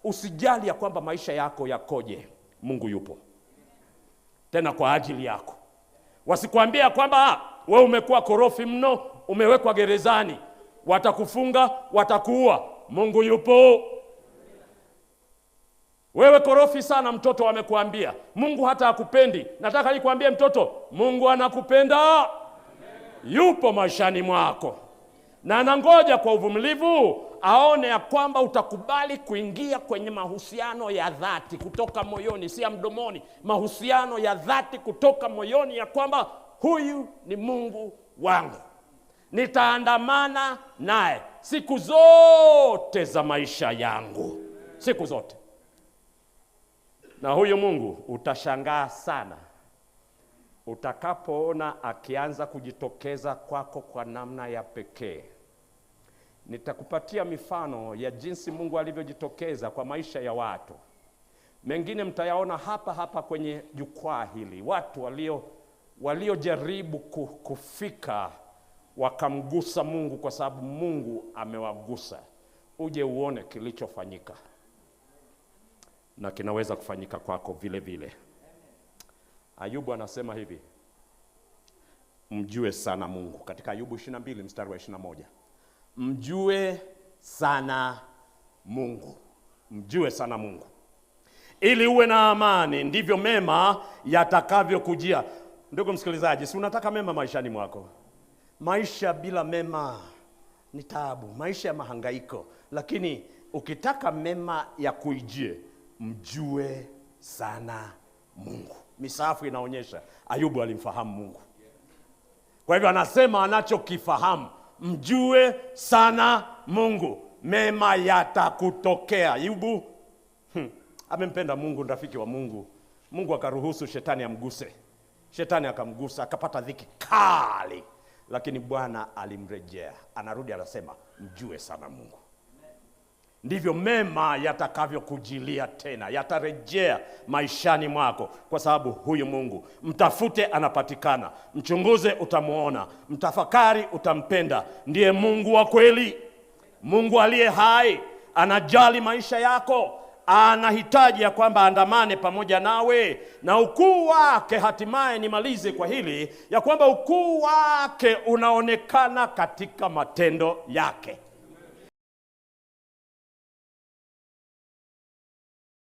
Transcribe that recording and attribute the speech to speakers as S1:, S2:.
S1: Usijali ya kwamba maisha yako yakoje, Mungu yupo tena kwa ajili yako. Wasikwambia kwamba wewe umekuwa korofi mno, umewekwa gerezani, watakufunga, watakuua. Mungu yupo. Wewe korofi sana, mtoto amekuambia Mungu hata hakupendi. Nataka nikwambie mtoto, Mungu anakupenda. Yupo maishani mwako na anangoja kwa uvumilivu aone ya kwamba utakubali kuingia kwenye mahusiano ya dhati kutoka moyoni, si ya mdomoni. Mahusiano ya dhati kutoka moyoni, ya kwamba huyu ni Mungu wangu, nitaandamana naye siku zote za maisha yangu, siku zote. Na huyu Mungu utashangaa sana utakapoona akianza kujitokeza kwako kwa namna ya pekee. Nitakupatia mifano ya jinsi Mungu alivyojitokeza kwa maisha ya watu. Mengine mtayaona hapa hapa kwenye jukwaa hili. Watu waliojaribu kufika wakamgusa Mungu kwa sababu Mungu amewagusa. Uje uone kilichofanyika. Na kinaweza kufanyika kwako vile vile. Ayubu anasema hivi, mjue sana Mungu. Katika Ayubu 22 mstari wa 21. Mjue sana Mungu. Mjue sana Mungu ili uwe na amani, ndivyo mema yatakavyokujia. Ndugu msikilizaji, si unataka mema maishani mwako? Maisha bila mema ni taabu, maisha ya mahangaiko. Lakini ukitaka mema yakuijie, mjue sana Mungu. Misafu inaonyesha Ayubu alimfahamu Mungu. Kwa hivyo anasema anachokifahamu, mjue sana Mungu, mema yatakutokea. Ayubu amempenda Mungu, rafiki wa Mungu. Mungu akaruhusu shetani amguse. Shetani akamgusa, akapata dhiki kali. Lakini Bwana alimrejea. Anarudi anasema, mjue sana Mungu, ndivyo mema yatakavyokujilia tena, yatarejea maishani mwako, kwa sababu huyu Mungu mtafute anapatikana, mchunguze utamuona, mtafakari utampenda. Ndiye Mungu wa kweli, Mungu aliye hai, anajali maisha yako, anahitaji ya kwamba andamane pamoja nawe. Na ukuu wake, hatimaye nimalize kwa hili, ya kwamba ukuu wake unaonekana katika matendo yake.